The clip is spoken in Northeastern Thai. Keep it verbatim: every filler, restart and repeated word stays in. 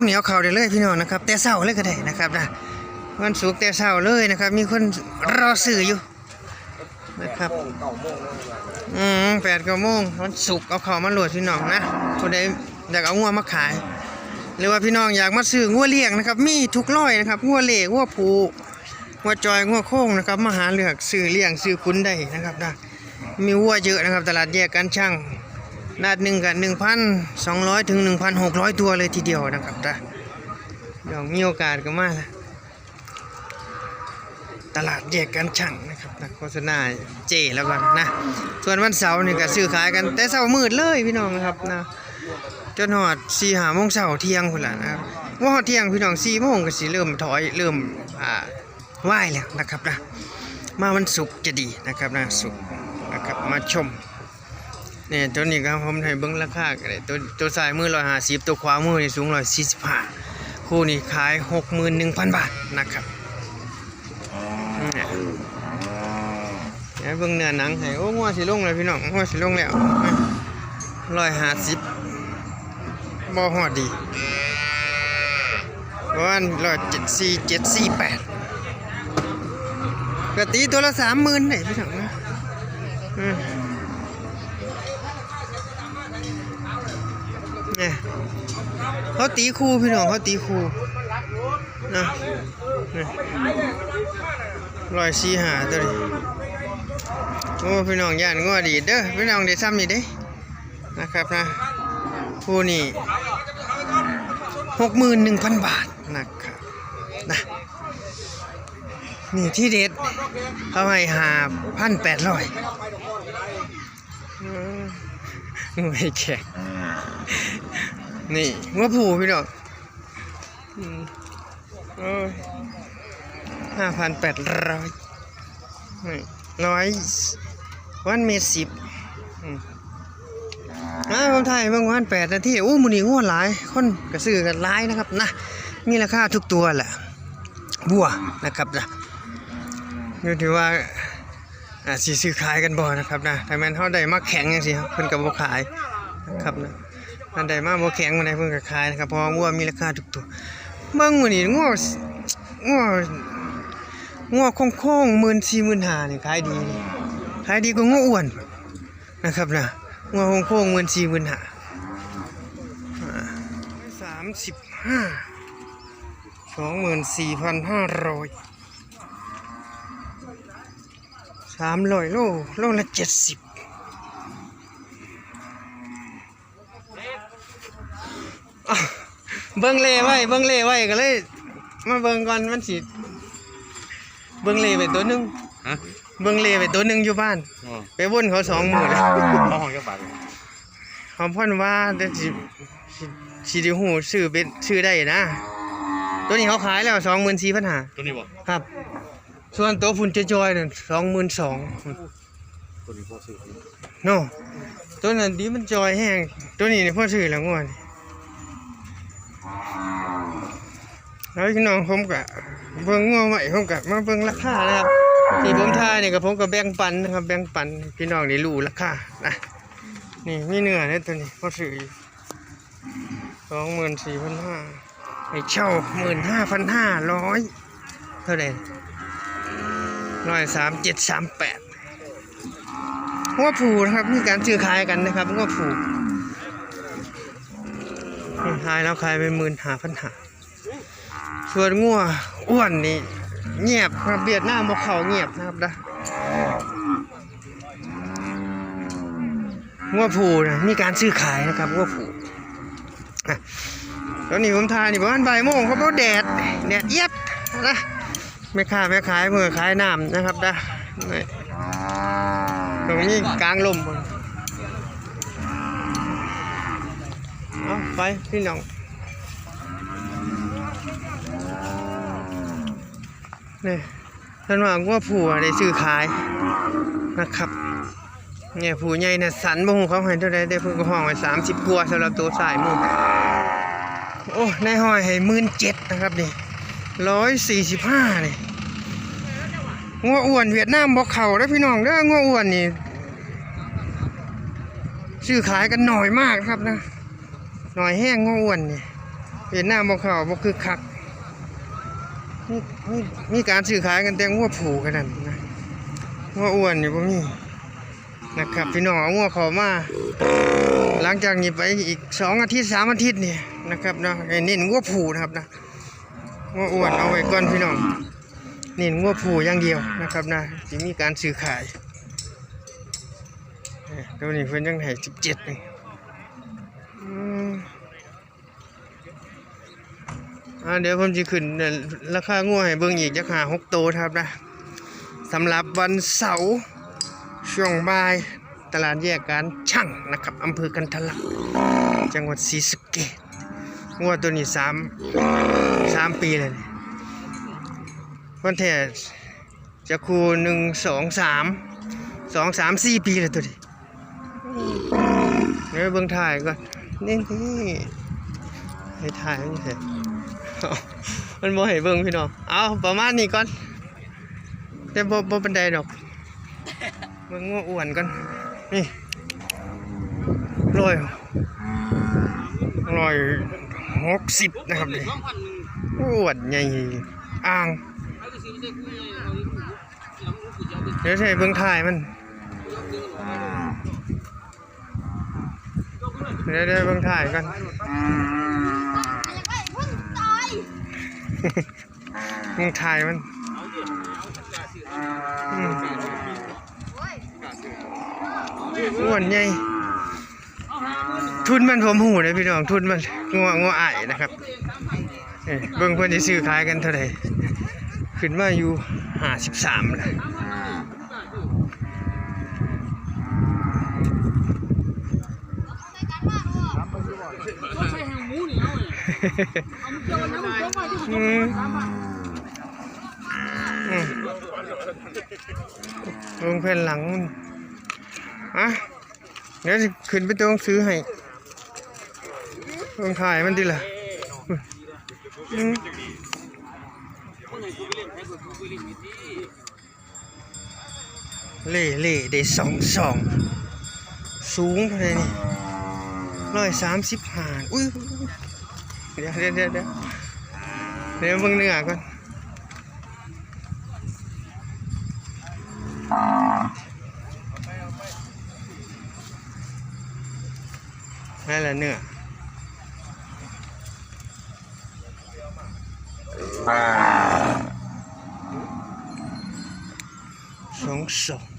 เหนียวเข้าได้เลยพี่น้องนะครับ แต่เช้าเลยก็ได้นะครับนะ วันศุกร์แต่เช้าเลยนะครับ มีคนรอซื้ออยู่นะครับ อืม แปดเก้าโมง วันศุกร์เอาเข้ามาโหลดพี่น้องนะ ผู้ใดอยากเอางัวมาขาย หรือว่าพี่น้องอยากมาซื้องัวเลี้ยงนะครับ มีทุกร้อยนะครับ งัวเล่ งัวผู งัวจอย งัวโค้งนะครับ มาหาเลือกซื้อเลี้ยงซื้อขุนได้นะครับนะ มีวัวเยอะนะครับ ตลาดแยกการช่าง นัดหนึ่งกับหนึ่งพันสองร้อยถึงหนึ่งพันหกร้อยตัวเลยทีเดียวนะครับนะ เดี๋ยวมีโอกาสก็มา ตลาดแยกการช่างนะครับนะ โฆษณาเจแล้วกันนะ ส่วนวันเสาร์นี่ก็ซื้อขายกันแต่เช้ามืดเลยพี่น้องนะครับนะ จนฮอดสี่ห้าโมงเช้า เที่ยงพุ้นล่ะนะครับ ว่าฮอดเที่ยงพี่น้อง สี่โมงก็สิเริ่มถอย เริ่ม อ่า ไหว้แล้วนะครับนะ มาวันศุกร์จะดีนะครับนะ ศุกร์นะครับ มาชม เนี่ย ตัวนี้ครับ ผมให้เบิ่งราคาก็ได้ ตัว ตัวซ้ายมือร้อยห้าสิบ ตัวขวามือนี่สูงร้อยสี่สิบห้า คู่นี้ขายหกหมื่นหนึ่งพันบาทนะครับ เนี่ย เดี๋ยวเบิ่งเนื้อหนังให้ โอ้ งัวสิลงแล้วพี่น้อง งัวสิลงแล้ว ร้อยห้าสิบ บ่ฮอดดี ประมาณร้อยเจ็ดสี่ เจ็ดสี่แปด ก็ตีตัวละสามหมื่นได้พี่น้องนะ อืม เนี่ย เขาตีคู่พี่น้อง เขาตีคู่นะ นี่ ร้อยสี่ห้าตัวนี้ โอ้ พี่น้องย่านงัวดีดเด้อ พี่น้องได้ซ้ำนี่เด้ นะครับนะ คู่นี้หกหมื่นหนึ่งพันบาทนะครับนะ นี่ที่เด็ด เขาให้ห้าพันแปดร้อย อืม ไม่แขก นี่งัวผู้พี่น้อง อืม โอ้ย ห้าพันแปดร้อย นี่ ร้อย วันเมตรสิบ อืม อ่า ผมถ่ายเบิ่งวันแปดนาที โอ้ มื้อนี้งัวหลาย คนก็ซื้อกันหลายนะครับนะ มีราคาทุกตัวแหละ วัวนะครับนะ อยู่ที่ว่า อ่า สิซื้อขายกันบ่นะครับนะ ถ้าแม่นเฮาได้มาแข็งจังซี่ เพิ่นก็บ่ขายนะครับนะ ถ้าได้มาบ่แข็งปานใดเพิ่นก็ขายนะครับ เพราะว่าวัวมีราคาทุกตัว เบิ่งมื้อนี้งัว งัว งัวโค้งๆ หมื่นสี่ หมื่นห้า นี่ขายดี ขายดีกว่างัวอ้วนนะครับนะ งัวโค้งๆ หมื่นสี่ หมื่นห้า อ่า สามสิบห้า สองหมื่นสี่พันห้าร้อย สามร้อยโล โลละเจ็ดสิบ อ่ะ เบิ่งเลไว้ เบิ่งเลไว้ก็เลย มาเบิ่งก่อนมันสิ เบิ่งเลไปตัวหนึ่ง ฮะ เบิ่งเลไปตัวหนึ่งอยู่บ้าน อ๋อ ไปวนเขาสองมื้อแล้ว เขาห้องจักบาท เขาพ่นว่าแต่สิ สิ สิได้ฮู้ซื้อเป็น ซื้อได้นะ ตัวนี้เขาขายแล้ว สองหมื่นสี่พันห้า ตัวนี้บ่ ครับ ส่วนตัวพุ่นจอยๆนั่น สองหมื่นสอง ตัวนี้พอซื้อ เนาะ ตัวนั้นดีมันจอยแฮง ตัวนี้นี่พอซื้อแล้วงัวนี่ แล้วพี่น้องผมก็เบิ่งงัวไว้ ผมก็มาเบิ่งราคานะครับ ที่ผมถ่ายนี่ก็ผมก็แบ่งปันนะครับ แบ่งปันพี่น้องได้รู้ราคานะ นี่มีเนื้อเนี่ยตัวนี้พอซื้ออยู่ สองหมื่นสี่พันห้า ให้เช่า หมื่นห้าพันห้าร้อย เท่าไหร่ ร้อยสามเจ็ด สามแปด งัวผู้นะครับ มีการซื้อขายกันนะครับ งัวผู้ ขายแล้วขายไป หมื่นห้าพันห้า ส่วนงัวอ้วนนี่เงียบครับ เวียดนามบ่เข้า เงียบนะครับนะ งัวผู้นะ มีการซื้อขายนะครับ งัวผู้ อ่ะ ตอนนี้ผมถ่ายนี่ประมาณบ่ายโมงครับ เพราะแดด แดดเอียดนะ แม่ค้าแม่ขายเพิ่นก็ขายน้ำนะครับนะ นี่ ตรงนี้กลางลม เอาไปพี่น้อง นี่ เพิ่นว่างัวผู้ได้ซื้อขายนะครับ เนี่ย ผู้ใหญ่น่ะสัน บ่ฮู้เขาให้เท่าใดเด้ เพิ่นก็ฮ้องไว้ สามสิบ กว่า สำหรับตัวซ้ายมือ โอ้ นายห้อยให้ หมื่นเจ็ด นะครับนี่ ร้อยสี่สิบห้า นี่ งัวอ้วนเวียดนามบ่เข้าเด้อพี่น้องเด้อ งัวอ้วนนี่ ซื้อขายกันน้อยมากครับนะ น้อยแฮงงัวอ้วนนี่ เวียดนามบ่เข้า บ่คึกคัก มี มี มีการซื้อขายกันแต่งัวผู้แค่นั้นนะ งัวอ้วนนี่บ่มีนะครับ พี่น้องเอางัวเข้ามา หลังจากนี้ไปอีกสองอาทิตย์ สามอาทิตย์นี่นะครับเนาะ ให้เน้นงัวผู้นะครับนะ งัวอ้วนเอาไว้ก่อนพี่น้อง เน้นงัวผู้อย่างเดียวนะครับนะ สิมีการซื้อขาย เอ้ย ตัวนี้เพิ่นยังให้สิบเจ็ดนี่ อืม อ่า เดี๋ยวผมจะขึ้นราคางัวให้เบิ่งอีกจักห้าหกโตนะครับนะ สำหรับวันเสาร์ช่วงบ่าย ตลาดแยกการช่างนะครับ อำเภอกันทะลัก จังหวัดศรีสะเกษ งัวตัวนี้สาม สามปีเลยนี่ มันแท้จะคู่หนึ่ง สอง สาม สอง สาม สี่ ปีเลยตัวนี้ เดี๋ยวเบิ่งถ่ายก่อน นี่ นี่ ให้ถ่ายมันเถอะ มันบ่ให้เบิ่งพี่น้อง เอาประมาณนี้ก่อน แต่บ่ บ่ปานใดดอก เบิ่งงัวอ้วนก่อน นี่ ร้อย ร้อยหกสิบนะครับนี่ อ้วนใหญ่ อ่าง เดี๋ยวใส่เบิ่งถ่ายมัน เดี๋ยว เดี๋ยวเบิ่งถ่ายก่อน เบิ่งถ่ายมัน อืม อ้วนใหญ่ ทุนมันผมหูเลยพี่น้อง ทุนมัน งัว งัวอ้ายนะครับ เอ้ย เบิ่งเพิ่นสิซื้อขายกันเท่าใด ขึ้นมาอยู่ห้าสิบสามแล้ว อืม อืม เบิ่งแผ่นหลังมัน อ่ะ เดี๋ยวสิขึ้นไปตัวหนังสือให้ เบิ่งถ่ายมันติล่ะ อืม เล่ เล่ ได้สองสอง สูงเท่าไหร่นี่ ร้อยสามสิบห้า อุ้ย เดี๋ยว เดี๋ยว เดี๋ยว เดี๋ยว เดี๋ยวเบิ่งเนื้อก่อน นั่นแหละเนื้อ สองสอง